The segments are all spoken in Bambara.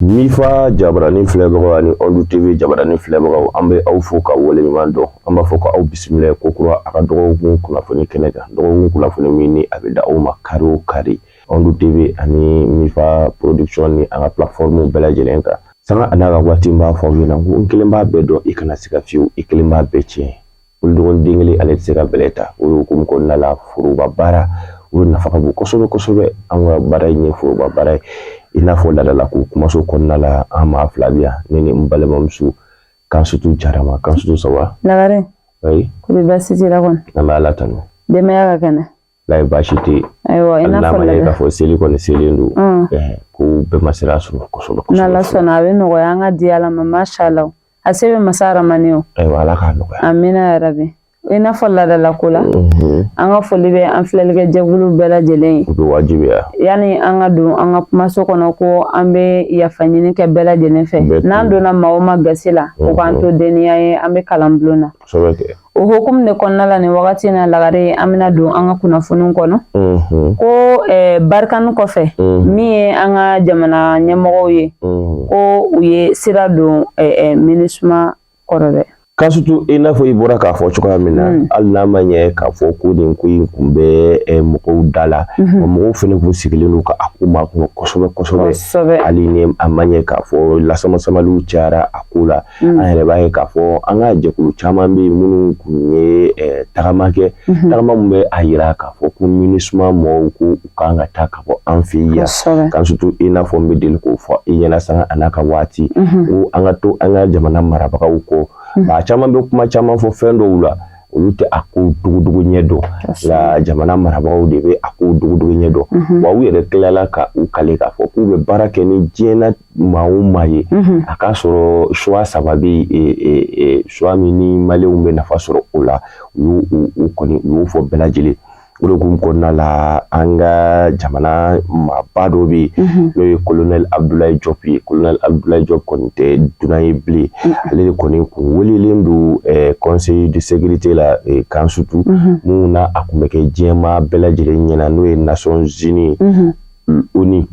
Mifa jabarani filɛbagaw ani Ondu TV jabarani filɛbagaw, an bɛ aw fo ka waleɲuman dɔn. An b'a fɔ ka aw bisimila ko kura a ka dɔgɔkun kunnafoni kɛnɛ kan, dɔgɔkun kunnafoni min ni a bɛ da aw ma kari o kari Ondu TV ani Mifa Production ni an ka plateforme bɛɛ lajɛlen kan. Sanga a n'a ka waati, n b'a fɔ aw ɲɛna ko n kelen b'a bɛɛ dɔn, i kana siga fiyewu, i kelen b'a bɛɛ tiɲɛ. Bolodɔgɔnin den kelen, ale tɛ se ka bɛlɛ ta. O hukumu kɔnɔna la, foroba baara, o nafa ka bon kosɛbɛ kosɛbɛ. An ka baara in ye foroba baara ye, i n'a fɔ laadalako kumaso kɔnɔna la. An maa fila bɛ yan, ne ni n balimamuso Kansutu Jarama. Kansutu, ça va? Lagare. Oui. Kɔri baasi t'i la kɔni? An bɛ Ala tanu. Denbaya ka kɛnɛ? Layi, baasi tɛ yen. Ayiwa, i n'a fɔ Hali n'a ma ye k'a fɔ seli kɔni selen don, ko bɛɛ ma sira sɔrɔ kosɛbɛ kosɛbɛ. N'Ala sɔnna, a bɛ nɔgɔya, an ka di Ala ma, masha Allah. A se bɛ masa Aramani o. Ayiwa, Ala k'a nɔgɔya. Amina yarabi. I n'a fɔ laadalako la, an ka foli bɛ an filɛlikɛ jɛkulu bɛɛ lajɛlen ye. O bɛ wajibiya. Yanni an ka don an ka kumaso kɔnɔ, ko an bɛ yafa ɲini kɛ bɛɛ lajɛlen fɛ. N'an donna maa o maa gasi la, o k'an to deniya ye, an bɛ kalan bulon na. Kosɛbɛ kɛ. O hukumu de kɔnɔna la, nin wagati in na, Lagare, an bɛna don an ka kunnafoniw kɔnɔ. Ko Barkhane kɔfɛ, min ye an ka jamana ɲɛmɔgɔw ye, ko u ye sira don MINUSMA kɔrɔ dɛ. Kansutu, i n'a fɔ i bɔra k'a fɔ cogoya min na, hali n'a ma ɲɛ k'a fɔ ko nin ko in kun bɛ mɔgɔw da la, mɔgɔw fana kun sigilen don ka a ko makɔnɔ kosɛbɛ kosɛbɛ. Hali ni a ma ɲɛ k'a fɔ lasamasamaliw cayara a ko la, an yɛrɛ b'a ye k'a fɔ an ka jɛkulu caman bɛ yen minnu kun ye tagama kɛ, tagama min bɛ a yira k'a fɔ ko MINUSMA mɔgɔw ko u kan ka taa ka bɔ an fɛ yan. Kansutu, i n'a fɔ n bɛ deli k'o fɔ i ɲɛna sanga a n'a ka waati, ko an ka to an ka jamana marabagaw kɔ. Maa caman bɛ kuma caman fɔ fɛn dɔw la, olu tɛ a ko dogodogo ɲɛ dɔn, nka jamana marabagaw de bɛ a ko dogodogo ɲɛ dɔn. Wa u yɛrɛ tilala ka u kale k'a fɔ k'u bɛ baara kɛ ni diɲɛ maa o maa ye, a k'a sɔrɔ choix saba bɛ yen, choix min ni maliyɛnw bɛ nafa sɔrɔ o la. U y'o kɔni, u y'o fɔ bɛɛ lajɛlen. O de hukumu kɔnɔna la, an ka jamana maaba dɔ bɛ yen, n'o ye colonel Abdoulaye Diop ye. Colonel Abdoulaye Diop kɔni tɛ dunan ye bilen. Ale de kɔni kun welelen don conseil de sécurité la, Kansutu, mun na a kun bɛ kɛ diɲɛmaa bɛɛ lajɛlen ɲɛna, n'o ye Nations Unies, ONU.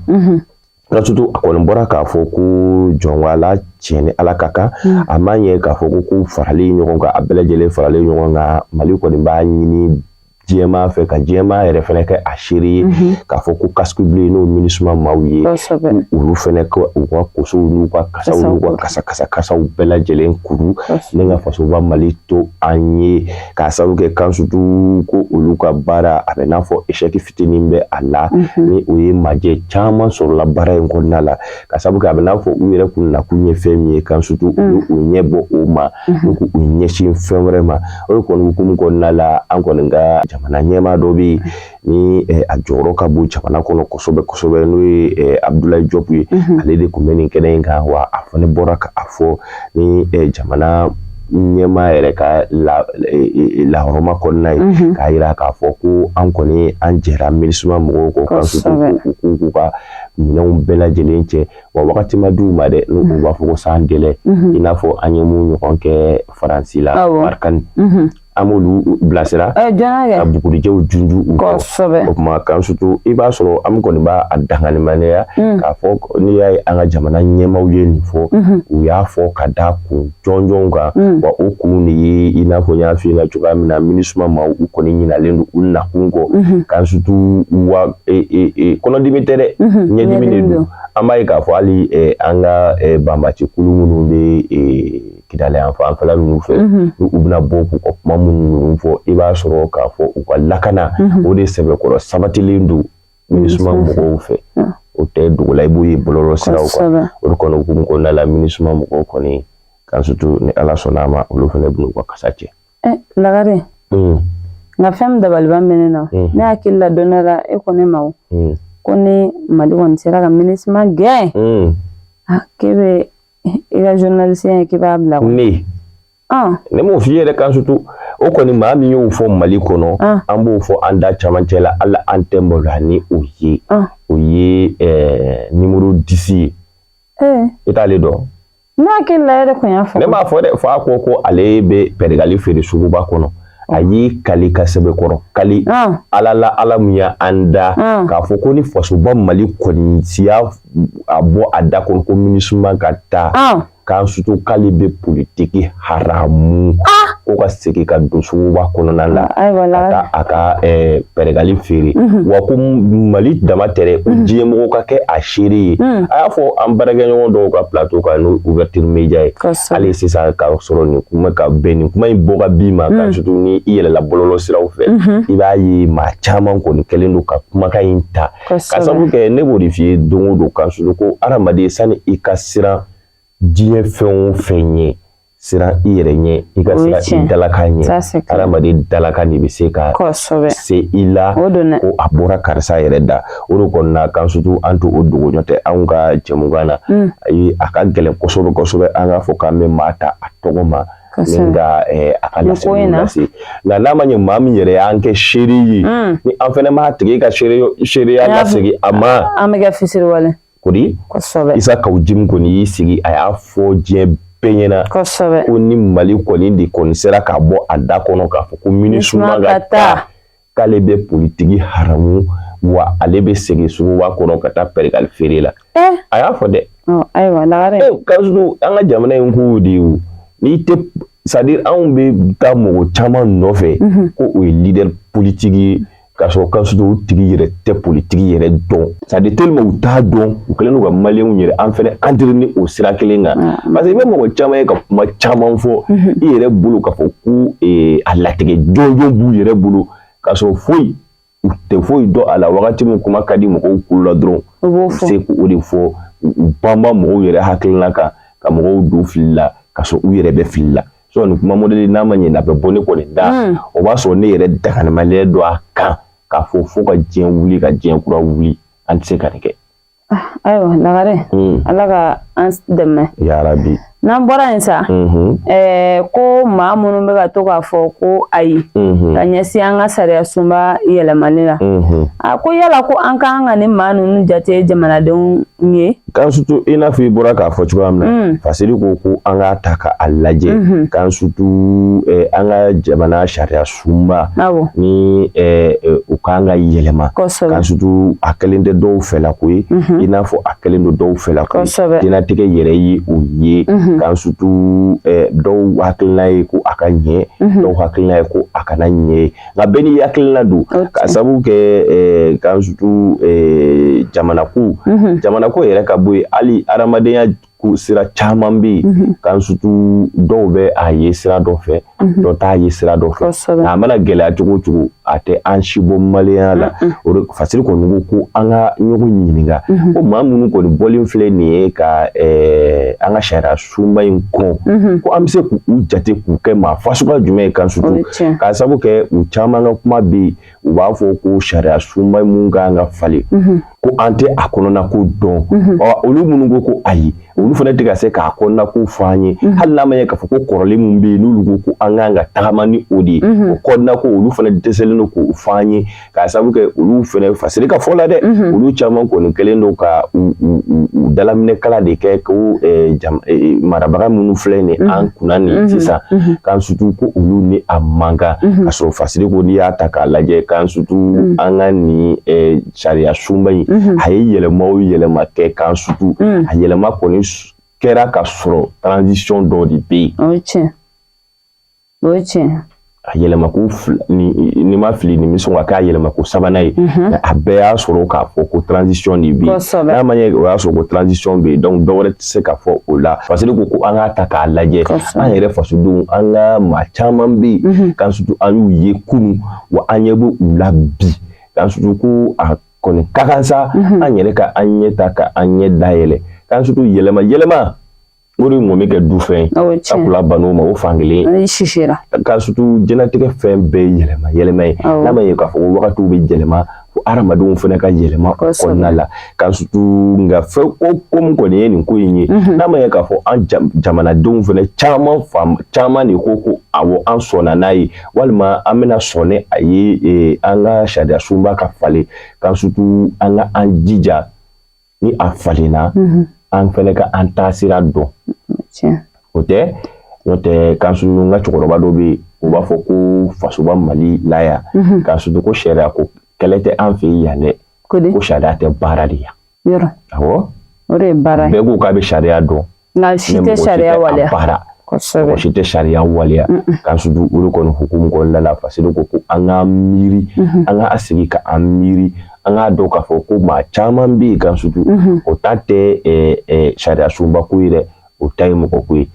Kansutu, a kɔni bɔra k'a fɔ ko jɔnwala tiɲɛ ni Ala ka kan, a ma ɲɛ k'a fɔ ko faralen ɲɔgɔn kan, a bɛɛ lajɛlen faralen ɲɔgɔn kan, Mali kɔni b'a ɲini diɲɛmaa fɛ, ka diɲɛmaa yɛrɛ fɛnɛ kɛ a seere ye k'a fɔ ko casque bleu, n'o MINUSMA maaw ye, olu fɛnɛ ka u ka kosow n'u ka kasaw n'u ka kasa kasa kasaw bɛɛ lajɛlen kuru ni ka fasoba Mali to an ye, k'a sababu kɛ, Kansutu, ko olu ka baara a bɛ n'a fɔ échec fitinin bɛ a la, ni o ye majɛ caman sɔrɔla baara in kɔnɔna la, ka sababu kɛ a bɛ n'a fɔ u yɛrɛ kun nakun ye fɛn min ye, Kansutu, u u ɲɛ bɔ o ma, n'u k'u ɲɛsin fɛn wɛrɛ ma. O de kɔni hukumu kɔnɔna la, an kɔni ka jamana ɲɛmaa dɔ bɛ yen ni a jɔyɔrɔ ka bon jamana kɔnɔ kosɛbɛ kosɛbɛ, n'o ye Abdoulaye Diop ye. Ale de tun bɛ nin kɛnɛ in kan, wa a fana bɔra ka a fɔ ni jamana ɲɛmaa yɛrɛ ka lahɔrɔma kɔnɔna ye, k'a yira k'a fɔ ko an kɔni an jɛra MINUSMA mɔgɔw kɔ, Kansutu, u k'u ka minɛnw bɛɛ lajɛlen cɛ. Wa wagati ma d'u ma dɛ, n'u b'a fɔ ko sans délai, i n'a fɔ an ye mun ɲɔgɔn kɛ Faransi la, Barkhane, an b'olu bilasira ka bugurijɛw junju u kɔ. O tuma, Kansutu, i b'a sɔrɔ an kɔni b'a a danganimaniya k'a fɔ n'i y'a ye an ka jamana ɲɛmaaw ye nin fɔ, u y'a fɔ ka da kun jɔnjɔnw kan. Wa o kun de ye, i n'a fɔ n y'a f'i ɲɛna cogoya min na, MINUSMA maaw, u kɔni ɲinalen don u nakun kɔ, Kansutu. Wa kɔnɔdimi tɛ dɛ, ɲɛdimi de don. An b'a ye k'a fɔ hali an ka banbacikulu minnu bɛ Kidali yan fanfɛla ninnu fɛ, n'u bɛna bɔ k'u ka kuma minnu ninnu fɔ, i b'a sɔrɔ k'a fɔ u ka lakana, o de sɛbɛkɔrɔ sabatilen don MINUSMA mɔgɔw fɛ. O tɛ dogo la, i b'o ye bɔlɔlɔ siraw kan. O de kɔni hukumu kɔnɔna la, MINUSMA mɔgɔw kɔni, Kansutu, ni Ala sɔnna a ma, olu fana bɛn'u ka kasa cɛ. Lagare, nka fɛn min dabaliban bɛ ne na, ne hakili la don dɔ la e ko ne ma o ko ni Mali kɔni sera ka MINUSMA gɛn, k'e bɛ i ka journaliste ye, k'i b'a bila. Ne ne m'o f'i ye dɛ, Kansutu. O kɔni, maa min y'o fɔ Mali kɔnɔ, an b'o fɔ an da camancɛ la, hali an tɛ maloya ni o ye. O ye numéro 10 ye. I t'ale dɔn? Ne hakili la e de tun y'a fɔ. Ne m'a fɔ dɛ. F'a ko ko ale bɛ pɛrɛgali feere suguba kɔnɔ. A y'i kali ka sɛbɛkɔrɔ kali Ala la, Ala min y'an da, k'a fɔ ko ni fasoba Mali kɔni siya a bɔ a da kɔnɔ ko MINUSMA ka taa, k'an surtout k'ale bɛ politiki haramu, ko ka segin ka don suguba kɔnɔna la ka taa a ka pɛrɛgali feere. Wa ko Mali dama tɛ dɛ, ko diɲɛ mɔgɔw ka kɛ a seere ye. A y'a fɔ an baarakɛɲɔgɔn dɔw ka plateau kan, n'o Ouverture Media ye. Hali sisan k'a sɔrɔ nin kuma ka bɛn, nin kuma in bɔ ka bin ma ka surtout ni i yɛlɛla bɔlɔlɔ siraw fɛ, i b'a ye maa caman kɔni kɛlen don ka kumakan in ta, ka sababu kɛ ne b'o de f'i ye don o don, kan surtout ko hadamaden, sani i ka siran diɲɛ fɛn o fɛn ɲɛ, siran i yɛrɛ ɲɛ, i ka siran i dalakan ɲɛ. Hadamaden dalakan de bɛ se ka se i la ko a bɔra karisa yɛrɛ da. O de kɔni kan surtout an to o dogo ɲɔ tɛ anw ka jɛmukan na. Ayi, a ka gɛlɛn kosɛbɛ kosɛbɛ an k'a fɔ k'an bɛ maa ta a tɔgɔ ma ni ka a ka laseliw lase. Nka n'a ma ɲɛ maa min yɛrɛ y'an kɛ seere ye, ni an fana m'a tigi ka seereya lasegin a ma, an bɛ kɛ fisiriwale. Kodi Isa Kaw Jim kɔni y'i sigi, a y'a fɔ diɲɛ bɛɛ ɲɛna ko ni Mali kɔni de kɔni sera ka bɔ a da kɔnɔ k'a fɔ ko MINUSMA ka taa, k'ale bɛ politiki haramu, wa ale bɛ segin suguba kɔnɔ ka taa pɛrɛgali feere la. A y'a fɔ dɛ. Ayiwa, lagare. Ka an ka jamana in kow de ye, n'i tɛ, c'est à dire anw bɛ taa mɔgɔ caman nɔfɛ ko o ye leader politique ye, k'a sɔrɔ ka sɔrɔ u tigi yɛrɛ tɛ politiki yɛrɛ dɔn. C'est à dire tellement u t'a dɔn, u kɛlen don ka maliyɛnw yɛrɛ an fɛnɛ entraîner o sira kelen kan, parce que i bɛ mɔgɔ caman ye ka kuma caman fɔ i yɛrɛ bolo k'a fɔ ko a latigɛ jɔnjɔn b'u yɛrɛ bolo, k'a sɔrɔ foyi u tɛ foyi dɔn a la. Wagati min kuma ka di mɔgɔw kulo la dɔrɔn, u bɛ se k'o de fɔ, u banba mɔgɔw yɛrɛ hakilina kan, ka mɔgɔw don fili la, k'a sɔrɔ u yɛrɛ bɛ fili la. So nin kuma modèle n'a ma ɲɛ, a bɛ bɔ ne kɔni da, o b'a sɔrɔ ne yɛrɛ daganimalen don a kan k'a fɔ fo ka diɲɛ wuli ka diɲɛ kura wuli, an tɛ se ka nin kɛ. Ayiwa lagare, Ala ka an dɛmɛ. Yarabi. N'an bɔra yen sa, ko maa minnu bɛ ka to k'a fɔ ko ayi ka ɲɛsin an ka sariya sunba yɛlɛmali la, a ko yala ko an ka kan ka nin maa ninnu jate jamanadenw ye? Kan surtout i n'a fɔ i bɔra k'a fɔ cogoya min na, Fasiri ko ko an k'a ta k'a lajɛ, kan surtout an ka jamana sariya sunba ni u kan ka yɛlɛma, kan surtout a kɛlen tɛ dɔw fɛla ko ye, i n'a fɔ a kɛlen don dɔw fɛla ko ye. Diɲɛlatigɛ yɛrɛ ye o ye, kan surtout dɔw hakilina ye ko a ka ɲɛ, dɔw hakilina ye ko a kana ɲɛ, nka bɛɛ n'i hakilina don, ka sababu kɛ kan surtout jamana ko, jamana ko yɛrɛ ka bɔ yen, hali adamadenya ko sira caman bɛ yen, kan surtout dɔw bɛ a ye sira dɔ fɛ, dɔ t'a ye sira dɔ fɛ. Nka a mana gɛlɛya cogo o cogo, a tɛ an si bɔ maliyɛnya la. O de Fasiri kɔni ko ko an ka ɲɔgɔn ɲininka ko maa minnu kɔni bɔlen filɛ nin ye ka an ka sariya sunba in kɔn, ko an bɛ se k'u jate k'u kɛ maa fasuguya jumɛn ye? Kan surtout k'a sababu kɛ u caman ka kuma bɛ yen, u b'a fɔ ko sariya sunba mun kan ka falen, ko an tɛ a kɔnɔna ko dɔn. Olu minnu ko ko ayi, olu fana tɛ ka se k'a kɔnɔna ko fɔ an ye, hali n'a ma ɲɛ k'a fɔ ko kɔrɔlen min bɛ yen, n'olu ko ko an kan ka tagama ni o de ye, o kɔnɔna ko olu fana dɛsɛlen don k'o fɔ an ye, k'a sababu kɛ olu fana Fasiri ka fɔ la dɛ, olu caman kɔni kɛlen don ka u dalaminɛkala de kɛ ko marabaga minnu filɛ nin an kunna nin sisan, k'an surtout ko olu ni a man kan, ka sɔrɔ Fasiri ko n'i y'a ta k'a lajɛ, k'an surtout an ka nin sariya sunba in, a ye yɛlɛma o yɛlɛma kɛ, k'an surtout a yɛlɛma kɔni kɛra ka sɔrɔ transition dɔ de bɛ yen. O ye tiɲɛ, o ye tiɲɛ. A yɛlɛmako ni ma fili, nin bɛ sɔn ka k'a yɛlɛmako sabanan ye. A bɛɛ y'a sɔrɔ k'a fɔ ko transition de bɛ yen. N'a ma ɲɛ o y'a sɔrɔ ko transition bɛ yen, donc dɔwɛrɛ tɛ se ka fɔ o la. Fasiri ko ko an k'a ta k'a lajɛ, an yɛrɛ fasodenw, an ka maa caman bɛ yen, k'an surtout an y'u ye kunun, wa an ɲɛ bɛ u la bi, k'an surtout ko a kɔni ka kan sa an yɛrɛ ka an ɲɛ ta ka an ɲɛ dayɛlɛ, k'an surtout yɛlɛma yɛlɛma o de ŋɔmi kɛ du fɛn sabula ban'o ma o fankelen ka surtout diɲɛlatigɛ fɛn bɛɛ yɛlɛma yɛlɛma ye. N'a ma ye k'a fɔ ko wagatiw bɛ yɛlɛma, ko hadamadenw fana ka yɛlɛma o kɔnɔna la, ka surtout nka fɛn ko min kɔni ye nin ko in ye, n'a ma ye k'a fɔ an jamanadenw fana caman fan caman de ko ko awɔ an sɔnna n'a ye, walima an bɛna sɔn ni a ye an ka sariya sunba ka falen, ka surtout an ka an jija ni a falenna, an fɛnɛ ka an taasira dɔn. O tɛ, n'o tɛ kan surtout n ka cɛkɔrɔba dɔ bɛ yen, o U b'a fɔ ko fasoba Mali la yan, k'a surtout ko sariya ko kɛlɛ tɛ an fɛ yan dɛ, ko sariya tɛ baara de yan. Yɔrɔ. Awɔ. O de ye baara ye. Bɛɛ ko k'a bɛ sariya dɔn. Nka si tɛ sariya waleya. Baara. Mɔgɔ si tɛ sariya waleya. K'a surtout o de kɔni hukumu kɔnɔna la, Fasidi ko ko an k'an miiri, an k'a sigi ka an miiri, an k'a dɔn k'a fɔ ko maa caman bɛ yen kan surtout o ta tɛ sariya sunba ko ye dɛ, o ta ye mɔgɔ ko ye.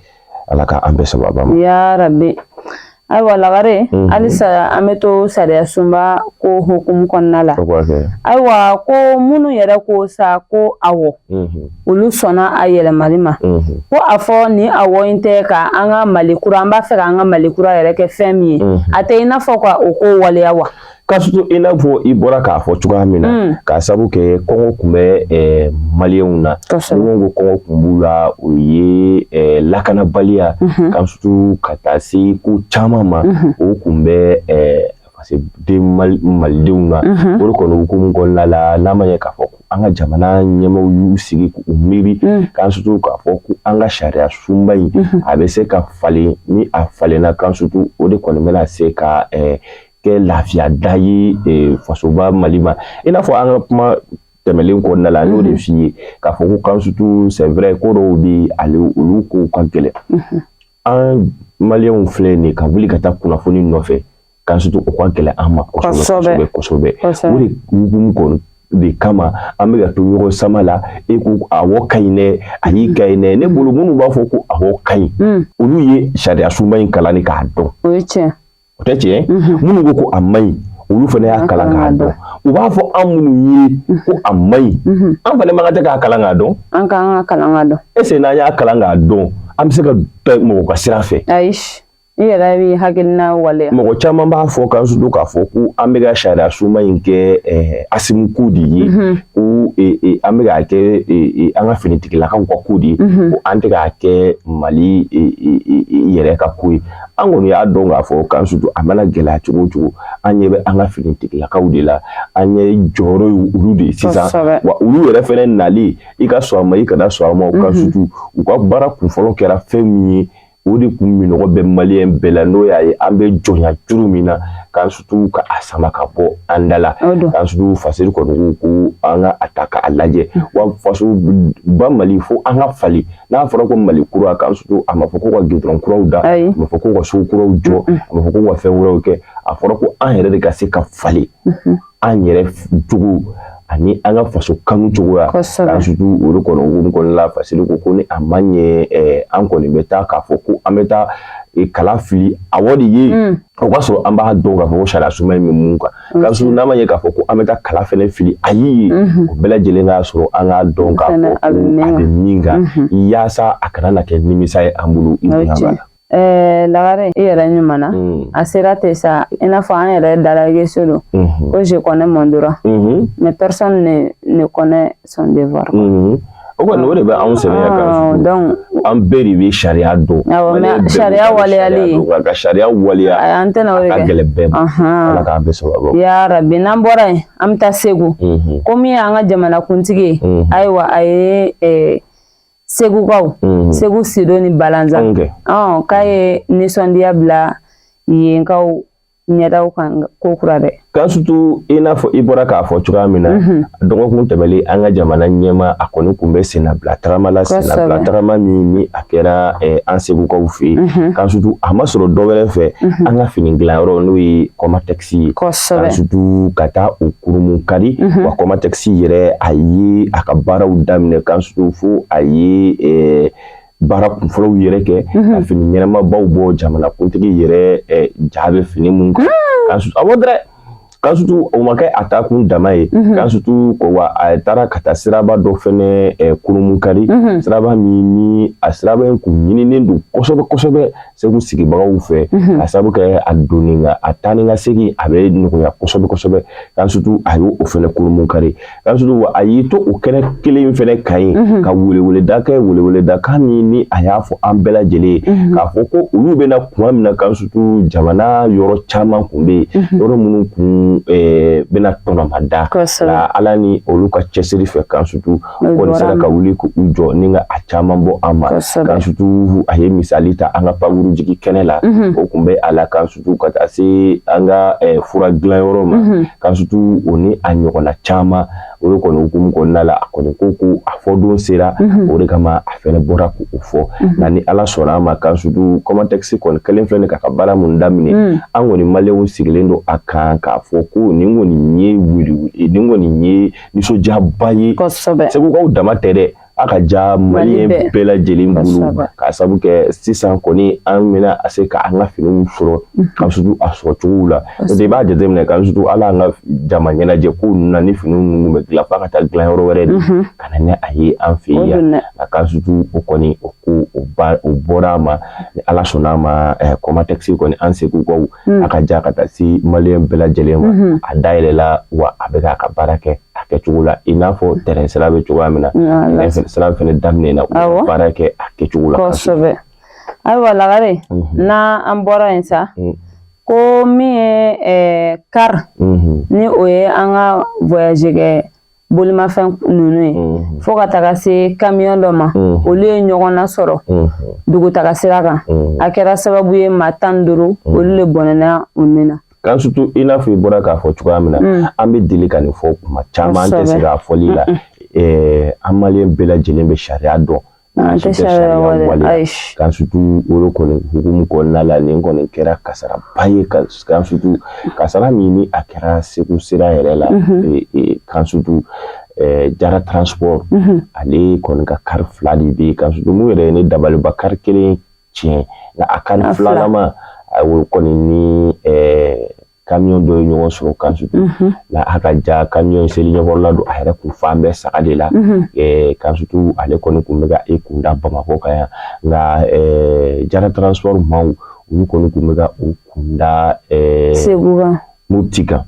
Ala k'an bɛɛ sababa ma. Ya Rabi. Ayiwa Lagare, halisa an bɛ to sariya sunba ko hukumu kɔnɔna la. Ayiwa, ko minnu yɛrɛ ko sa ko awɔ, olu sɔnna a yɛlɛmali ma. Ko a fɔ ni awɔ in tɛ ka an ka Mali kura, an b'a fɛ k'an ka Mali kura yɛrɛ kɛ fɛn min ye, a tɛ i n'a fɔ ka o ko waleya wa? K'a surtout i n'a fɔ i bɔra k'a fɔ cogoya min na, k'a sabu kɛ kɔngɔ tun bɛ maliyɛnw na. Ni ko kɔngɔ tun b'u la, o ye lakanabaliya, k'a surtout ka taa se ko caman ma, o tun bɛ fasoden malidenw na. O de kɔni hukumu kɔnɔna la, n'a ma ɲɛ k'a fɔ ko an ka jamana ɲɛmaaw y'u sigi k'u miiri, k'an surtout k'a fɔ ko an ka sariya sunba in, a bɛ se ka falen. Ni a falenna, k'an surtout o de kɔni bɛna se ka kɛ lafiya da ye fasoba Mali ma. I n'a fɔ an ka kuma tɛmɛlen kɔnɔna la, an y'o de f'i ye k'a fɔ ko kan surtout c'est vrai, ko dɔw bɛ yen, ale olu kow ka gɛlɛn. An maliyɛnw filɛ nin ye, ka wuli ka taa kunnafoni nɔfɛ, kan surtout o ka gɛlɛn an ma kosɛbɛ kosɛbɛ kosɛbɛ. O de hukumu kɔni de kama an bɛ ka to ɲɔgɔn sama la. E ko awɔ ka ɲi dɛ, ayi ka ɲi dɛ. Ne bolo, minnu b'a fɔ ko awɔ ka ɲi, olu ye sariya sunba in kalan de k'a dɔn. O ye tiɲɛ. O tɛ tiɲɛ? Minnu ko ko a man ɲi, olu fana y'a kalan k'a dɔn. U b'a fɔ an minnu ye ko a man ɲi, an fana man kan tɛ k'a kalan k'a dɔn? An k'an ka kalan k'a dɔn. Est ce que n'an y'a kalan k'a dɔn, an bɛ se ka taa mɔgɔ ka sira fɛ? Ayi, i yɛrɛ b'i hakilina waleya. Mɔgɔ caman b'a fɔ k'an surtout k'a fɔ ko an bɛ ka sariya sunba in kɛ Asimu ko de ye, ko an bɛ k'a kɛ an ka finitigilakaw ka ko de ye, ko an tɛ k'a kɛ Mali yɛrɛ ka ko ye. An kɔni y'a dɔn k'a fɔ k'an surtout a mana gɛlɛya cogo o cogo, an ɲɛ bɛ an ka finitigilakaw de la, an ɲɛ jɔyɔrɔ ye olu de ye sisan. Wa olu yɛrɛ fɛnɛ nali, i ka sɔn a ma, i kana sɔn a ma, u ka surtout u ka baara kunfɔlɔ kɛra fɛn min ye, o de kun minɔgɔ bɛ maliyɛn bɛɛ la, n'o y'a ye an bɛ jɔnya juru min na, k'an surtout ka a sama ka bɔ an da la. K'an surtout Fasidi kɔni ko ko an ka a ta k'a lajɛ. Wa fasoba Mali, fo an ka falen. N'a fɔra ko Mali kura, k'an surtout a ma fɔ ko ka gidɔrɔn kuraw da, a ma fɔ ko ka so kuraw jɔ, a ma fɔ ko ka fɛn wɛrɛw kɛ. A fɔra ko an yɛrɛ de ka se ka falen, an yɛrɛ jogo ani an ka faso kanu cogoya. K'an surtout o de kɔni hukumu kɔnɔna la, Fasidi ko ko ni a ma ɲɛ, an kɔni bɛ taa k'a fɔ ko an bɛ taa kala fili awɔ de ye, o ka sɔrɔ an b'a dɔn k'a fɔ ko sariya sunba in bɛ mun kan. K'a sɔrɔ n'a ma ɲɛ k'a fɔ ko an bɛ taa kala fɛnɛ fili ayi ye, o bɛɛ lajɛlen k'a sɔrɔ an k'a dɔn k'a fɔ ko a bɛ min kan, yaasa a kana na kɛ nimisa ye an bolo. I bonya b'a la. Lagare, i yɛrɛ ɲuman na, a sera ten sa, i n'a fɔ an yɛrɛ dalage don ko je connais mon droit, mais personne ne connaît son devoir. O kɔni, o de bɛ anw sɛbɛn kan. Donc an bɛɛ de bɛ sariya dɔn. Awɔ, mais sariya waleyali, ka sariya waleya, an tɛna o de kɛ, a ka gɛlɛn bɛɛ ma. Ala k'an bɛɛ sababu. Ya Rabi. N'an bɔra yen, an bɛ taa Segu. Ko min y'an ka jamanakuntigi ye, ayiwa, a ye Segukaw, Segu Sido ni Balanzan, k'a ye nisɔndiya bila yenkaw ɲɛdaw kan ko kura dɛ. K'a surtout i n'a fɔ i bɔra k'a fɔ cogoya min na, dɔgɔkun tɛmɛlen, an ka jamana ɲɛma, a kɔni tun bɛ sennabila tagama la, sennabila tagama min ni a kɛra an Segukaw fɛ yen. K'a surtout a ma sɔrɔ dɔ wɛrɛ fɛ, an ka fini dilanyɔrɔ, n'o ye Kɔmatɛkisi ye, k'a surtout ka taa o kurumu kari. Wa Kɔmatɛkisi yɛrɛ, a ye a ka baaraw daminɛ, k'a surtout fo a ye baara kunfɔlɔw yɛrɛ kɛ ka fini ɲɛnamabaw bɔ, jamanakuntigi yɛrɛ ja bɛ fini mun kan. Awɔ dɛ, k'a surtout o ma kɛ a taakun dama ye. K'a surtout ko wa a taara ka taa siraba dɔ fɛnɛ kurumu kari, siraba min ni a siraba in kun ɲininen don kosɛbɛ kosɛbɛ Segu sigibagaw fɛ, ka sababu kɛ a donni ka a taa ni ka segin a bɛ nɔgɔya kosɛbɛ kosɛbɛ. K'a surtout a y'o fɛnɛ kurumu kari. K'a surtout a y'i to o kɛnɛ kelen fɛnɛ kan yen ka weleweleda kɛ, weleweleda kan min ni a y'a fɔ an bɛɛ lajɛlen ye k'a fɔ ko olu bɛna kuma min na, k'a surtout jamana yɔrɔ caman kun bɛ yen, yɔrɔ minnu kun ninnu bɛna tɔnɔmada la. Ala ni olu ka cɛsiri fɛ, kan surtout kɔni sera ka wuli k'u jɔ ni ka a caman bɔ an ma. Kan surtout a ye misali ta an ka pankuru jigi kɛnɛ la, o tun bɛ a la, kan surtout ka taa se an ka fura dilanyɔrɔ ma, kan surtout o ni a ɲɔgɔnna caman. O de kɔni hukumu kɔnɔna la, a kɔni ko ko a fɔ don sera, o de kama a fɛnɛ bɔra k'o fɔ. Nka ni Ala sɔnna a ma, kan surtout Comatex kɔni kɛlen filɛ nin k'a ka baara mun daminɛ, an kɔni maliyɛnw sigilen don a kan k'a fɔ ko nin kɔni ye wele, nin kɔni ye nisɔndiyaba ye. Segukaw dama tɛ dɛ, a ka ja maliyɛn bɛɛ lajɛlen bolo, k'a sabu kɛ sisan kɔni an bɛna a se ka an ka finiw sɔrɔ, kan surtout a sɔrɔ cogow la. N'o tɛ, i b'a jateminɛ, kan surtout ala an ka jama ɲɛnajɛ ko ninnu na, ni fini ninnu bɛ dilan f'a ka taa dilan yɔrɔ wɛrɛ de ka na ni a ye an fɛ yen yan. Nka kan surtout o kɔni o ko o bɔra a ma. Ni Ala sɔnna a ma, Comatex kɔni, an Segukaw, a ka ja ka taa se maliyɛn bɛɛ lajɛlen ma, a dayɛlɛla wa a bɛ k'a ka baara kɛ a kɛcogo la, i n'a fɔ tɛrɛn sira bɛ cogoya min na, tɛrɛn sira fɛnɛ daminɛna, u bɛ baara kɛ a kɛcogo la. Kosɛbɛ. Ayiwa Lagare, n'an bɔra yen sa, ko min ye car, ni o ye an ka voyage kɛ bolimafɛn ninnu ye, fo ka taga se camion dɔ ma, olu ye ɲɔgɔn nasɔrɔ dugutaga sira kan. A kɛra sababu ye maa 15, olu de bɔnɛna u ni na. Kan surtout i n'a fɔ i bɔra k'a fɔ cogoya min na, an bɛ deli ka nin fɔ kuma caman, an tɛ se k'a fɔli la. An maliyɛn bɛɛ lajɛlen bɛ sariya dɔn. An tɛ sariya waleya. Kan surtout o de kɔni hukumu kɔnɔna la, nin kɔni kɛra kasaraba ye, kan surtout kasara min ni a kɛra Segu sira yɛrɛ la. Kan surtout Jara Transport, ale kɔni ka car fila de bɛ yen. Kan surtout mun yɛrɛ ye ne dabaliba, car kelen tiɲɛ, nka a car filanan o kɔni ni camion dɔ ye ɲɔgɔn sɔrɔ. Kan surtout la a ka ja camion seli ɲɛkɔrɔla don, a yɛrɛ kun fan bɛɛ saga de la. Kan surtout ale kɔni kun bɛ ka e kun da Bamakɔ kan yan, nka Jara Transport maaw, olu kɔni kun bɛ ka u kun da Segu kan, Mopti kan.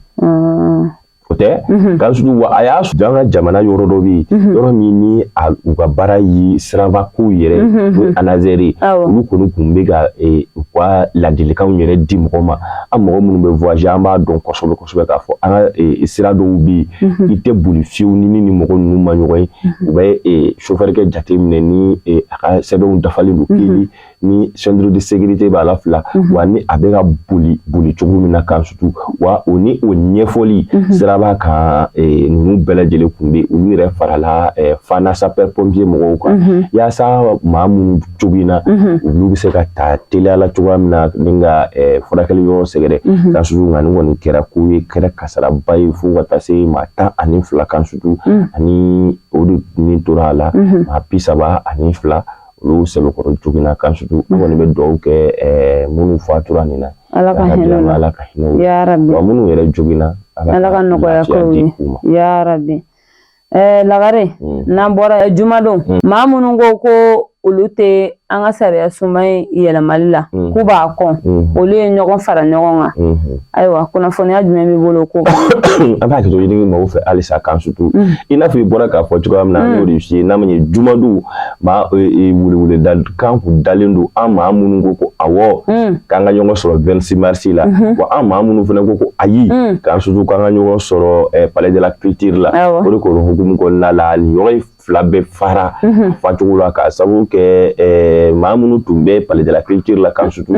O tɛ kan surtout wa a y'a sɔrɔ an ka jamana yɔrɔ dɔ bɛ yen, yɔrɔ min ni u ka baara ye siraba kow yɛrɛ, o ye ANASER ye. Olu kɔni kun bɛ ka u ka ladilikanw yɛrɛ di mɔgɔ ma. An mɔgɔ minnu bɛ voyager, an b'a dɔn kosɛbɛ kosɛbɛ k'a fɔ an ka sira dɔw bɛ yen, i tɛ boli fiyewu ni mɔgɔ ninnu ma ɲɔgɔn ye. U bɛ chauffeur kɛ jateminɛ ni a ka sɛbɛnw dafalen don, kelen ni ceinture de sécurité b'a la, fila wa ni a bɛ ka boli boli cogo min na. Kan surtout wa o ni o ɲɛfɔli siraba kan, ninnu bɛɛ lajɛlen kun bɛ, olu yɛrɛ farala Fana sapeur pompier mɔgɔw kan, yaasa maa minnu joginna, olu bɛ se ka ta teliya la cogoya min na ni ka furakɛli yɔrɔ sɛgɛrɛ. Kan surtout nka nin kɔni kɛra ko ye, kɛra kasaraba ye fo ka taa se maa 12 kan surtout, ani o de min tora a la, maa 32, olu sɛbɛkɔrɔ joginna. Kan surtout an kɔni bɛ dugawu kɛ minnu fatura nin na, Ala ka hinɛ la, Ala ka hinɛ u la, wa minnu yɛrɛ joginna, Ala ka nɔgɔya k'u ye, ya rabi. Lagare, n'an bɔra jumadon, maa minnu ko ko olu tɛ an ka sariya sunba in yɛlɛmali la, k'u b'a kɔn, olu ye ɲɔgɔn fara ɲɔgɔn kan. Ayiwa, kunnafoniya jumɛn b'i bolo ko kan? An b'a hakɛto ɲini maaw fɛ halisa. Kan surtout i n'a fɔ i bɔra k'a fɔ cogoya min na, an y'o de f'i ye, n'a ma ɲɛ jumadon, maa weleweleda kan kun dalen don an maa minnu ko ko awɔ k'an ka ɲɔgɔn sɔrɔ 26 mars la, wa an maa minnu fana ko ko ayi, k'an surtout k'an ka ɲɔgɔn sɔrɔ palais de la culture la. O de kɔni hukumu kɔnɔna la, nin yɔrɔ in fila bɛɛ fara facogo la, k'a sababu kɛ maa minnu tun bɛ palais de la culture la, kan surtout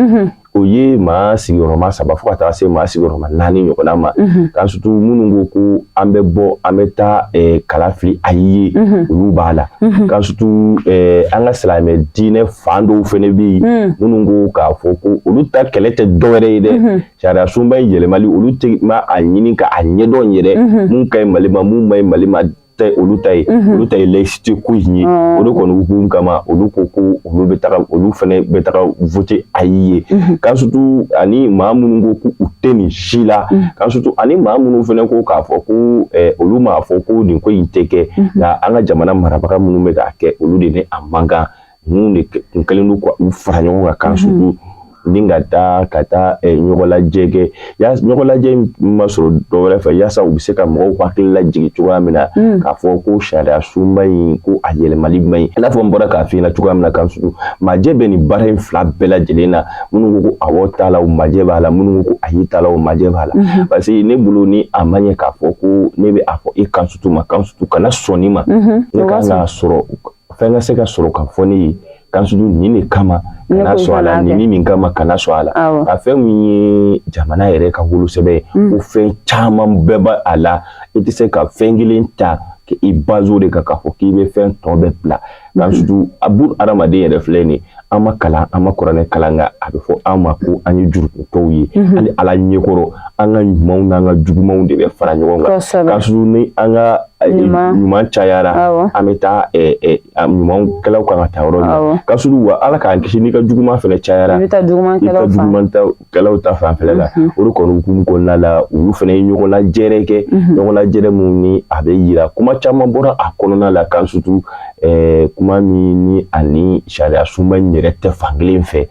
o ye maa sigiyɔrɔma 3 fo ka taa se maa sigiyɔrɔma 4 ɲɔgɔnna ma. Kan surtout minnu ko ko an bɛ bɔ, an bɛ taa kala fili ayi ye, olu b'a la. Kan surtout an ka silamɛ diinɛ fan dɔw fana bɛ yen, minnu ko k'a fɔ ko olu ta kɛlɛ tɛ dɔwɛrɛ ye dɛ, sariya sunba in yɛlɛmali, olu tɛ ma a ɲini ka a ɲɛdɔn yɛrɛ, mun ka ɲi Mali ma, mun ma ɲi Mali ma tɛ olu ta ye, olu ta ye laïcité ko in ye. O de kɔni hukumu kama, olu ko ko olu bɛ taga, olu fana bɛ taga voter ayi ye. Kan surtout ani maa minnu ko ko u tɛ nin si la, kan surtout ani maa minnu fana ko k'a fɔ ko olu m'a fɔ ko nin ko in tɛ kɛ, nka an ka jamana marabaga minnu bɛ k'a kɛ, olu de ni a man kan, ninnu de kun kɛlen don ka u fara ɲɔgɔn kan. Kan surtout Ni ka taa ka taa ɲɔgɔnlajɛ kɛ, ɲɔgɔnlajɛ in ma sɔrɔ dɔ wɛrɛ fɛ, yaasa u bɛ se ka mɔgɔw hakili lajigin cogoya min na k'a fɔ ko sariya sunba in ko a yɛlɛmali man ɲi. I n'a fɔ n bɔra k'a f'i ɲɛna cogoya min na, Kansutu, majɛ bɛ nin baara in fila bɛɛ lajɛlen na. Minnu ko ko awɔ t'a la, o majɛ b'a la. Minnu ko ko ayi t'a la, o majɛ b'a la. Parce que ne bolo, ni a ma ɲɛ k'a fɔ ko ne bɛ a fɔ e Kansutu ma, Kansutu kana sɔn nin ma, ne kan k'a sɔrɔ fɛn ka se ka sɔrɔ ka fɔ ne ye, Kansutu, nin de kama kana sɔn a la, nin min kama kana sɔn a la. A fɛn min ye jamana yɛrɛ ka wolosɛbɛn ye, ko fɛn caman bɛɛ b'a a la, i tɛ se ka fɛn kelen ta k'i base o de kan k'a fɔ k'i bɛ fɛn tɔ bɛɛ bila. Kansutu, a buru hadamaden yɛrɛ filɛ nin ye, an ma kalan, an ma kuranɛ kalan, nka a bɛ fɔ an ma ko an ye jurumutɔw ye. Hali Ala ɲɛkɔrɔ, an ka ɲumanw n'an ka jugumanw de bɛ fara ɲɔgɔn kan. Kansutu, ni an ka ɲuman cayara, an bɛ taa ɲumankɛlaw kan ka taa yɔrɔ min na. Kansutu, wa Ala k'an kisi, n'i ka juguman fana cayara, i bɛ taa jugumankɛlaw ta fanfɛla la. O de kɔni hukumu kɔnɔna la, olu fana ye ɲɔgɔn lajɛrɛ kɛ, ɲɔgɔn lajɛrɛ mun ni a bɛ yira kuma caman bɔra a kɔnɔna la. Kansutu, kuma min ni ani sariya sunba in yɛrɛ tɛ fankelen fɛ,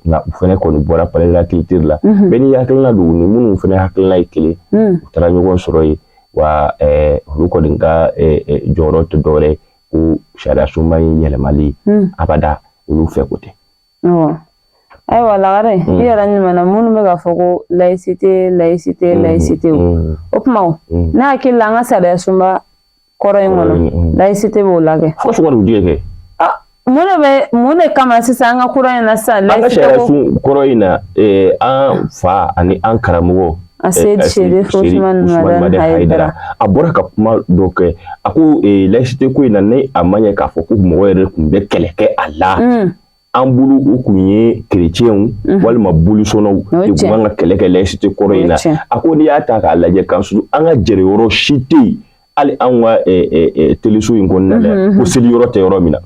nka u fana kɔni bɔra palais de la culture la. Bɛɛ n'i hakilina don, ni minnu fana hakilina ye kelen, u taara ɲɔgɔn sɔrɔ yen. Wa olu kɔni ka jɔyɔrɔ tɛ dɔwɛrɛ ye ko sariya sunba in yɛlɛmali abada, olu fɛ ko tɛ. Ayiwa Lagare, i yɛrɛ ɲuman, minnu bɛ k'a fɔ ko laïcité, laïcité, laïcité, o tuma ne hakili la, an ka sariya sunba kɔrɔ in kɔnɔ, laïcité b'o la kɛ. Fo sukaro jɛ kɛ. Mun de bɛ, mun de kama sisan an ka kura in na sisan? An ka sariya sun kɔrɔ in na, an fa ani an karamɔgɔ a Seyidi Serif Usumani Madani Hayidara, a bɔra ka kuma dɔ kɛ. A ko laïcité ko in na, ni a ma ɲɛ k'a fɔ ko mɔgɔ yɛrɛ tun bɛ kɛlɛ kɛ a la, an bolo u kun ye kerecɛnw walima bolisɔnnaw de tun kan ka kɛlɛ kɛ laïcité kɔrɔ in na. A ko n'i y'a ta k'a lajɛ, Kansutu, an ka jɛrɛyɔrɔ si tɛ yen, hali an ka teleso in kɔnɔna la, ko seli yɔrɔ tɛ yɔrɔ min na.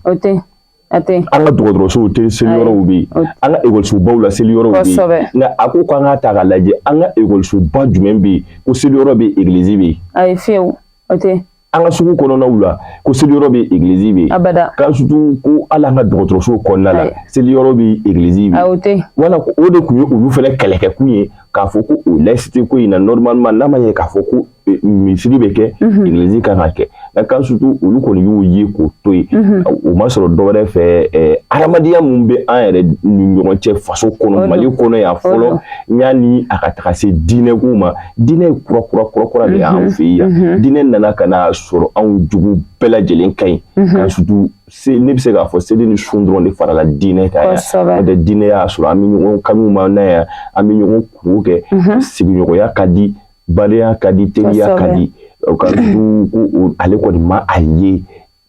An ka dɔgɔtɔrɔsow tɛ seli yɔrɔw bɛ yen, an ka ekɔlisobaw la seli yɔrɔw bɛ yen. Nka a ko k'an k'a ta k'a lajɛ, an ka ekɔlisoba jumɛn bɛ yen ko seli yɔrɔ bɛ yen, egilizi bɛ yen? Ayi, fiyewu, o tɛ. An ka sugu kɔnɔnaw la, ko seli yɔrɔ bɛ yen, egilizi bɛ yen? Abada. Kansutu, ko hali an ka dɔgɔtɔrɔsow kɔnɔna la, seli yɔrɔ bɛ yen, egilizi bɛ yen? O tɛ. Wala o de tun ye olu fana kɛlɛkɛkun ye, k'a fɔ ko o laïcité ko in na, normalement, n'a ma ɲɛ k'a fɔ ko misiri bɛ kɛ, egilizi kan ka kɛ. Nka Kansutu, olu kɔni y'o ye k'o to yen. O ma sɔrɔ dɔwɛrɛ fɛ, hadamadenya mun bɛ an yɛrɛ ni ɲɔgɔn cɛ faso kɔnɔ, Mali kɔnɔ yan fɔlɔ, yanni a ka taga se diinɛ ko ma. Diinɛ ye kura kura kura kura de y'an fɛ yan. Diinɛ nana ka na sɔrɔ anw jugu bɛɛ lajɛlen ka ɲi. Kansutu, ne bɛ se k'a fɔ seli ni sun dɔrɔn de farala diinɛ kan yan. N'o tɛ, diinɛ y'a sɔrɔ an bɛ ɲɔgɔn kanu ma na yan, an bɛ ɲɔgɔn kungo kɛ, sigiɲɔgɔnya ka di, badenya ka di, teriya ka di. O ka ko ale kɔni ma a ye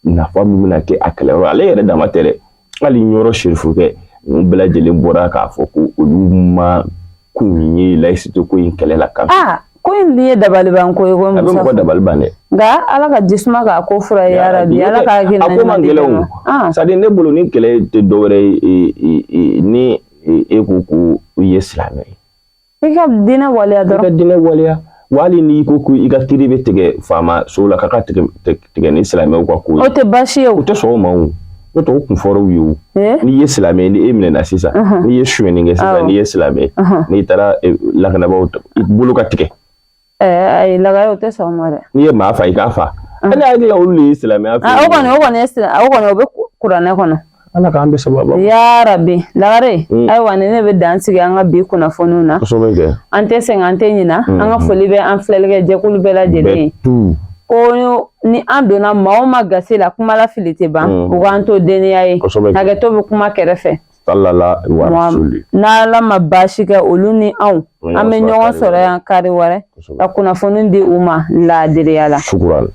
nafa min bɛna kɛ a kɛlɛyɔrɔ, ale yɛrɛ dama tɛ dɛ, hali Ɲɔrɔ serifukɛ ninnu bɛɛ lajɛlen bɔra k'a fɔ ko olu ma kun ye laïcité ko in kɛlɛ la kan. Ko in dun ye dabaliban ko ye ko. A bɛ mɔgɔ dabali ban dɛ. Nka Ala ka jisuma k'a ko fura ye, yarabi Ala k'a hakilina A ko man gɛlɛn o. C'est à dire, ne bolo, ni kɛlɛ tɛ dɔwɛrɛ ye, ni e ko ko i ye silamɛ ye, i ka diinɛ waleya dɔrɔn. I ka diinɛ waleya. Wa hali n'i ko ko i ka kiiri bɛ tigɛ faama so la, k'a ka tigɛ ni silamɛw ka ko ye, o tɛ baasi ye o. O tɛ sɔn o ma o. N'o tɛ, o kun fɔra u ye o. N'i ye silamɛ ye, ni e minɛna sisan, n'i ye sonyɛni kɛ sisan, n'i ye silamɛ ye, n'i taara lakanabaaw, i bolo ka tigɛ. Ayi Lagare, o tɛ sɔn o ma dɛ. N'i ye maa fa, i k'a fa. Ne hakili la, olu de ye silamɛya fɛ. O kɔni ye o kɔni, o bɛ kuranɛ kɔnɔ. Ala k'an bɛ sababu. Ya rabi Lagare, ayiwa, ni ne bɛ dan sigi an ka bi kunnafoniw na. Kosɛbɛ kɛ. An tɛ sɛgɛn, an tɛ ɲina. An ka foli bɛ an filɛlikɛ jɛkulu bɛɛ lajɛlen ye. Ko ni an donna maa o maa gasi la, kuma la fili tɛ ban, u k'an to deniya ye. Hakɛto bɛ kuma kɛrɛfɛ. Salala wa rasuli. N'Ala ma baasi kɛ olu ni anw, an bɛ ɲɔgɔn sɔrɔ yan kari wɛrɛ ka kunnafoni di u ma laadiriya la. Shukuran.